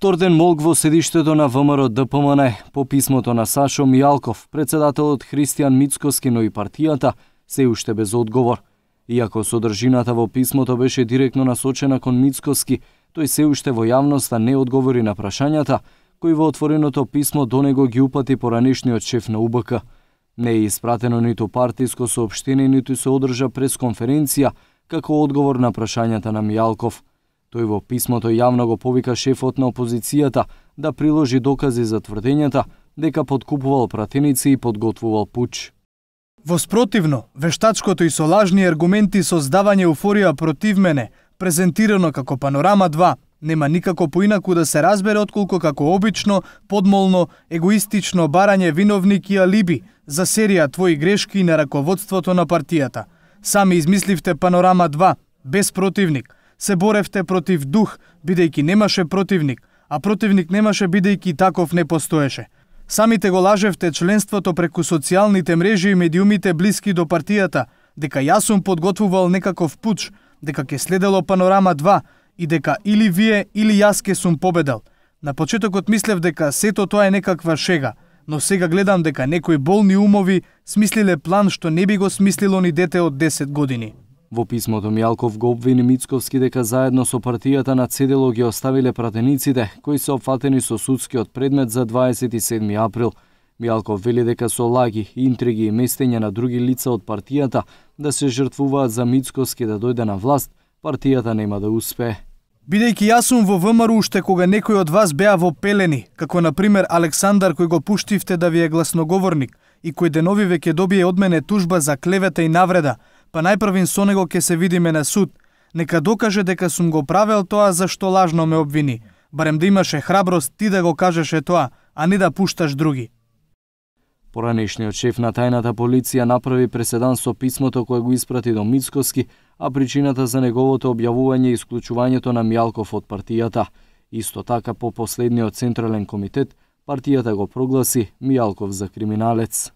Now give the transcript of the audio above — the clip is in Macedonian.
Повторен молк во седиштето на ВМРО ДПМН по писмото на Сашо Мијалков, председателот Христијан Мицкоски, но и партијата се уште без одговор. Иако содржината во писмото беше директно насочена кон Мицкоски, тој се уште во јавноста не одговори на прашањата кои во отвореното писмо до него ги упати поранешниот шеф на УБК. Не е испратено ниту партиско соопштение, ниту се одржа пресконференција како одговор на прашањата на Мијалков. Тој во писмото јавно го повика шефот на опозицијата да приложи докази за тврдењата дека подкупувал пратеници и подготвувал пуч. Воспротивно, вештачкото и со лажни аргументи создавање еуфорија против мене, презентирано како Панорама 2, нема никако поинаку да се разбере отколку како обично, подмолно, егоистично барање виновник и алиби за серија твои грешки на раководството на партијата. Сами измисливте Панорама 2, без противник. Се боревте против дух, бидејќи немаше противник, а противник немаше бидејќи таков не постоеше. Самите го лажевте членството преку социјалните мрежи и медиумите блиски до партијата, дека јас сум подготвувал некаков пуч, дека ќе следело Панорама 2 и дека или вие или јас ке сум победел. На почетокот мислев дека сето тоа е некаква шега, но сега гледам дека некои болни умови смислиле план што не би го смислило ни дете од 10 години. Во писмото Мијалков го обвини Мицковски дека заедно со партијата на ЦДЛ ги оставиле пратениците кои се опфатени со судскиот предмет за 27 април. Мијалков вели дека со лаги, интриги и местење на други лица од партијата да се жртвуваат за Мицковски да дојде на власт, партијата нема да успее. Бидејќи јас сум во ВМРО уште кога некои од вас беа во пелени, како на пример Александар кој го пуштивте да ви е гласноговорник и кој денови веќе добие од мене тужба за клевета и навреда, па најпрвин со него ќе се видиме на суд. Нека докаже дека сум го правел тоа за што лажно ме обвини. Барем да имаше храброст ти да го кажеше тоа, а не да пушташ други. Поранешниот шеф на тајната полиција направи преседан со писмото кое го испрати до Мицкоски, а причината за неговото објавување е исклучувањето на Мијалков од партијата. Исто така по последниот централен комитет, партијата го прогласи Мијалков за криминалец.